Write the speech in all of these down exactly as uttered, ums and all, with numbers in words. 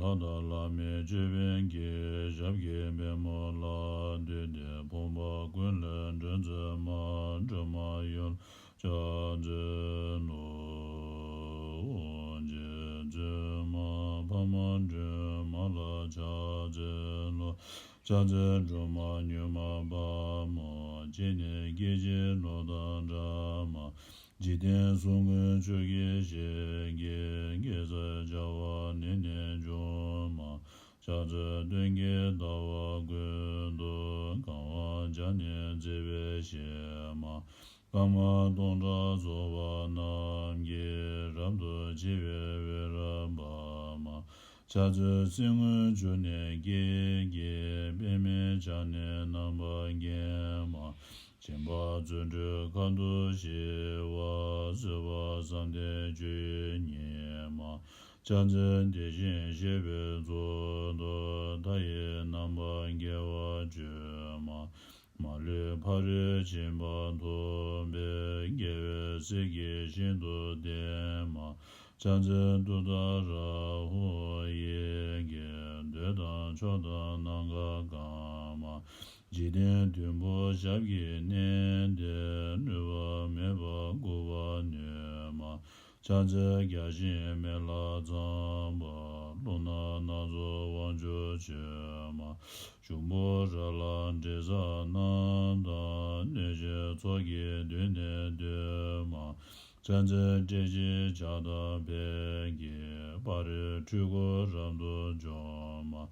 ལྷ་དང་ལྷ་མིན་ཅོད་པན་གྱི། ཞབས་ཀྱི་པདྨོ་ལ་འདུད་དེ། ཕོངས་པ་ཀུན་ལས་སྒྲོལ་མཛད་མ། སྒྲོལ་མ་ཡུལ་ལ་ཕྱག་འཚལ་ལོ། འོ་རྗེ་བཙུན་མ་འཕགས་མ་སྒྲོལ་མ་ལ་ཕྱག་འཚལ་ལོ། ཕྱག་འཚལ་སྒྲོལ་མ་མྱུར་མ་དཔའ་མོ། སྤྱན་ནི་སྐད་ཅིག་གློག་དང་འདྲ་མ། འཇིག་རྟེན་གསུམ་མགོན་ཕྱོགས་ཀྱི་ཞལ་གྱི། གེ་སར་བྱ་བ་ནི་ནས་བྱུང་མ། ཕྱག་འཚལ་སྟོན་ཀའི་ཟླ་བ་ཀུན་ཏུ། གང་བ་བྱས་ནས་མཛེས་པའི་ཞལ་མ། སྐར་མ་སྟོང་ཕྲག་ཚོགས་པ་རྣམས་ཀྱིས། རབ་ཏུ་ཕྱེ་བའི་འོད་རབ་འབར་མ། ཕྱག་འཚལ་སེར་སྔོ་ཆུ་ནས་སྐྱེས་ཀྱི། པདྨས་ཕྱག་ནི་རྣམ་པར་བརྒྱན་མ། སྦྱིན་པ་བརྩོན་འགྲུས་ཁ་དོག་ཞི་བ། བཟོད་པ་བསམ་གཏན་སྤྱོད་ཡུལ་ཉིད་མ། ཕྱག་འཚལ་དེ་བཞིན་གཤེགས་པའི་གཙུག་ཏོར། མཐའ་ཡས་རྣམ་པར་རྒྱལ་བར་སྤྱོད་མ། མ་ལུས་ཕ་རོལ་ཕྱིན་པ་ཐོབ་པའི། རྒྱལ་བའི་སྲས་ཀྱིས་ཤིན་ཏུ་བསྟེན་མ། ཕྱག་འཚལ་ཏུཏྟཱ་ར་ཧཱུྃ་ཡི་གེས། འདོད་དང་ཕྱོགས་དང་ནམ་མཁའ་གང་མ། འཇིག་རྟེན་བདུན་པོ་ཞབས་ཀྱིས་མནན་ཏེ། ལུས་པ་མེད་པར་འགུགས་པར་ནུས་མ། ཕྱག་འཚལ་བརྒྱ་བྱིན་མེ་ལྷ་ཚངས་པ། རླུང་ནག་སྣ་ཚོགས་དབང་ཕྱུག་མཆོད་མ། འབྱུང་པོ་ར་ལ་དྲི་ཟ་རྣམས་དང་། གནོད་སྦྱིན་ཚོགས་ཀྱིས་མདུན་ནས་བསྟོད་མ། ཕྱག་འཚལ་ཏྲཊ་ཅེས་བྱ་དང་ཕཊ་ཀྱིས། ཕ་རོལ་འཁྲུལ་འཁོར་རབ་ཏུ་འཇོམས་མ།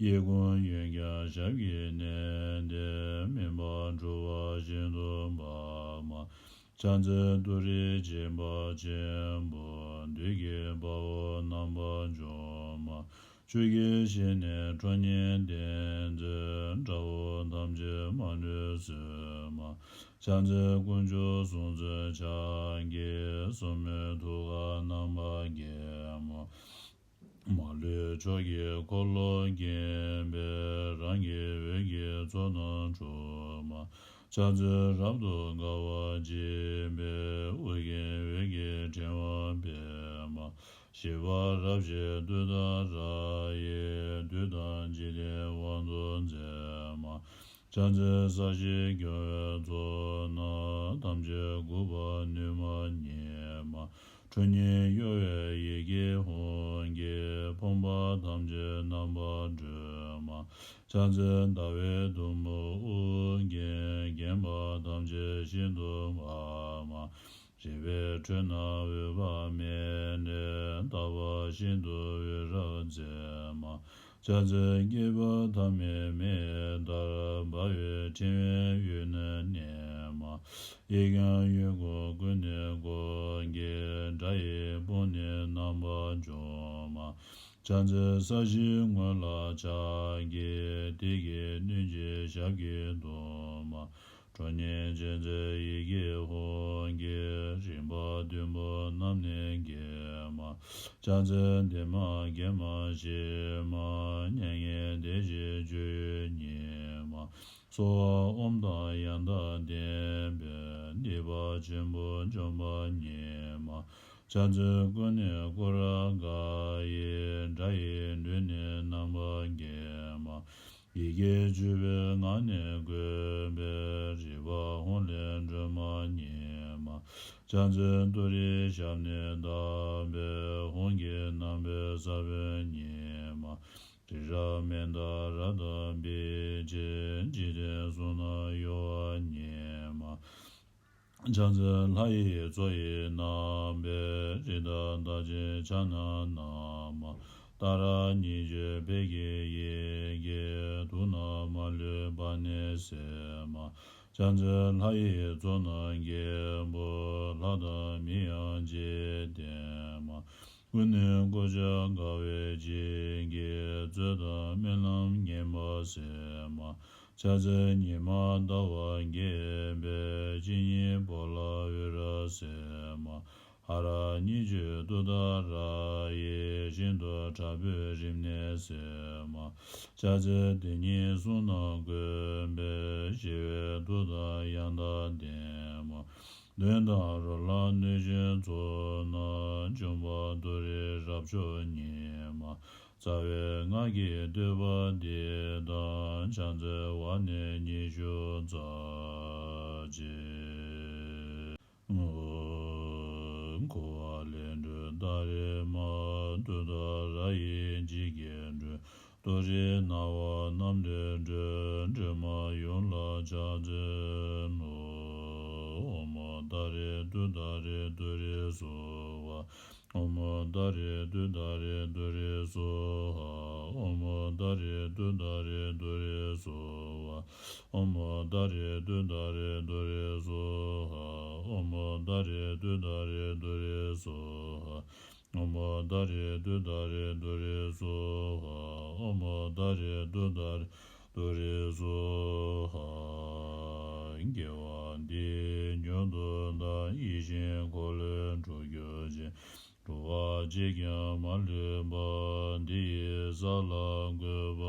གཡས་བསྐུམ་གཡོན་བརྐྱང་ཞབས་ཀྱིས་མནན་ཏེ། སྨིན་པ་དྲུག་པ་ཤིན་ཏུ་འབར་མ། ཕྱག་འཚལ་ཏུ་རེ་སྦྱིན་པ་ཆེན་པོ། བདུད་ཀྱི་དཔའ་བོ་རྣམ་པར་འཇོམས་མ། ཆུ་སྐྱེས་ཞལ་ནི་ཁྲོ་གཉེར་ལྡན་མཛད། དགྲ་བོ་ཐམས་ཅད་མ་ལུས་གསོད་མ། ཕྱག་འཚལ་དཀོན་མཆོག་གསུམ་མཚོན་ཕྱག་རྒྱའི། སོར་མོས་ཐུགས་ཀར་རྣམ་པར་བརྒྱན་མ། མ་ལུས་ཕྱོགས་ཀྱི་འཁོར་ལོས་བརྒྱན་པའི། རང་གི་འོད་ཀྱི་ཚོགས་རྣམས་འཁྲུག་མ། ཕྱག་འཚལ་རབ་ཏུ་དགའ་བ་བརྗིད་པའི། ཨོ་རྒྱན་འོད་ཀྱི་ཕྲེང་བ་སྤེལ་མ། ཞི་བ་རབ་ཞི་ཏུཏྟཱ་ར་ཡིས། བདུད་དང་འཇིག་རྟེན་དབང་དུ་མཛད་མ། ཕྱག་འཚལ་ས་གཞི་སྐྱོང་བའི་ཚོགས་རྣམས། ཐམས་ཅད་འགུགས་པར་ནུས་མ་ཉིད་མ། ཁྲོ་གཉེར་གཡོ་བའི་ཡི་གེ་ཧཱུྃ་གིས། ཕོངས་པ་ཐམས་ཅད་རྣམ་པར་སྒྲོལ་མ། ཕྱག་འཚལ་ཟླ་བའི་གདུང་པོ་ཨོ་རྒྱན། བརྒྱན་པ་ཐམས་ཅད་ཤིན་ཏུ་འབར་མ། རིག་པའི་ཁྲོད་ན་འོད་དཔག་མེད་ནས། རྟག་པར་ཤིན་ཏུ་འོད་རབ་མཛད་མ། ཕྱག་འཚལ་སྐྱེས་བུ་ཐ་མལ་མེ་ལྟར། འབར་བའི་ཕྲེང་བའི་དབུས་ན་གནས་མ། གཡས་བརྐྱང་གཡོན་བསྐུམ་ཀུན་ནས་བསྐོར་གྱི། དགྲ་ཡི་དཔུང་ནི་རྣམ་པར་འཇོམས་མ། ཕྱག་འཚལ་ས་གཞིའི་ངོས་ལ་ཕྱག་གི། དེ་གིས་གནོད་བྱེད་ཞབས་ཀྱིས་བརྡུང་མ། ཁྲོ་གཉེར་ཅན་མཛད་ཡི་གེ་ཧཱུྃ་གིས། རིམ་པ་བདུན་པོ་རྣམས་ནི་འགེམས་མ། ཕྱག་འཚལ་བདེ་མ་དགེ་མ་ཞི་མ། མྱ་ངན་འདས་ཞི་སྤྱོད་ཡུལ་ཉིད་མ། གསོལ་བ་ཨོཾ་དང་ཡང་དག་ལྡན་པས། སྡིག་པ་ཆེན་པོ་འཇོམས་པ་ཉིད་མ། ཕྱག་འཚལ་ཀུན་ནས་བསྐོར་དགའ་ཡི། དགྲ་ཡི་ལུས་ནི་རྣམ་པར་འགེམས་མ། ཡི་གེ་བཅུ་པའི་ངག་ནི་བཀོད་པའི། རིག་པ་ཧཱུྃ་ལས་སྒྲོལ་མ་ཉིད་མ། ཕྱག་འཚལ་ཏུ་རེའི་ཞབས་ནི་བརྡབས་པའི། ཧཱུྃ་གི་རྣམ་པའི་ས་བོན་ཉིད་མ། རི་རབ་མནྡ་ར་དང་འབིགས་བྱེད། འཇིག་རྟེན་གསུམ་རྣམས་གཡོ་བ་ཉིད་མ། ཕྱག་འཚལ་ལྷ་ཡི་མཚོ་ཡི་རྣམ་པའི། རི་དྭགས་རྟགས་ཅན་ཕྱག་ན་བསྣམས་མ། ཏཱ་ར་གཉིས་བརྗོད་ཕཊ་ཀྱི་ཡི་གེས། དུག་རྣམས་མ་ལུས་པ་ནི་སེལ་མ། ཕྱག་འཚལ་ལྷ་ཡི་ཚོགས་རྣམས་རྒྱལ་པོ། ལྷ་དང་མི་ཡང་འཇིག་རྟེན་མ། ཀུན་ནས་བསྐོར་བྱ་དགའ་བའི་བྱིན་གྱིས། རྩོད་དང་རྨི་ལམ་ངན་པ་སེལ་མ། ཕྱག་འཚལ་ཉི་མ་ཟླ་བ་རྒྱས་པའི། སྤྱན་གཉིས་པོ་ལ་འོད་རབ་གསལ་མ། ཧ་ར་གཉིས་བརྗོད་ཏུཏྟཱ་ར་ཡིས། ཤིན་ཏུ་དྲག་པོའི་རིམས་ནད་སེལ་མ། ཕྱག་འཚལ་དེ་ཉིད་གསུམ་རྣམས་བཀོད་པའི། ཞི་བའི་མཐུ་དང་ཡང་དག་ལྡན་མ། གདོན་དང་རོ་ལངས་གནོད་སྦྱིན་ཚོགས་རྣམས། འཇོམས་པ་ཏུ་རེ་རབ་མཆོག་ཉིད་མ། རྩ་བའི་སྔགས་ཀྱི་བསྟོད་པ་འདི་དང་། ཕྱག་འཚལ་བ་ནི་ཉི་ཤུ་རྩ་གཅིག། འཁོར་བ་ལས་སྒྲོལ་ཏཱ་རེ་མ། ཏུཏྟཱ་ར་ཡི་འཇིགས་སྐྱེས་སྒྲོལ། ཏུ་རེ་ནཱ་བ་གནམ་ལས་སྒྲོལ། སྒྲོལ་མ་ཡུམ་ལ་ཕྱག་འཚལ་ལོ། ཨོཾ་ཏཱ་རེ་ཏུཏྟཱ་རེ་ཏུ་རེ་སྭཱ་ཧཱ། ཨོཾ་ཏཱ་རེ་ཏུཏྟཱ་རེ་ཏུ་རེ་སྭཱ་ཧཱ། ཨོཾ་ཏཱ་རེ་ཏུཏྟཱ་རེ་ཏུ་རེ་སྭཱ་ཧཱ། ཨོཾ་ཏཱ་རེ་ཏུཏྟཱ་རེ་ཏུ་རེ་སྭཱ་ཧཱ། ཨོཾ་ཏཱ་རེ་ཏུཏྟཱ་རེ་ཏུ་རེ་སྭཱ་ཧཱ། ཨོཾ་ཏཱ་རེ་ཏུཏྟཱ་རེ་ཏུ་རེ་སྭཱ་ཧཱ། ཨོཾ་ཏཱ་རེ་ཏུཏྟཱ་རེ་ཏུ་རེ་སྭཱ་ཧཱ། དགེ་བ་འདི་མྱུར་དུ་བདག་ཡིད་བཞིན་འཁོར་ལོས་སྒྲོལ་གྱུར་ཅིག། འགྲོ་བ་གཅིག་ཀྱང་མ་ལུས་པ། འདི་ཡི་ས་ལ་འགོད་པ།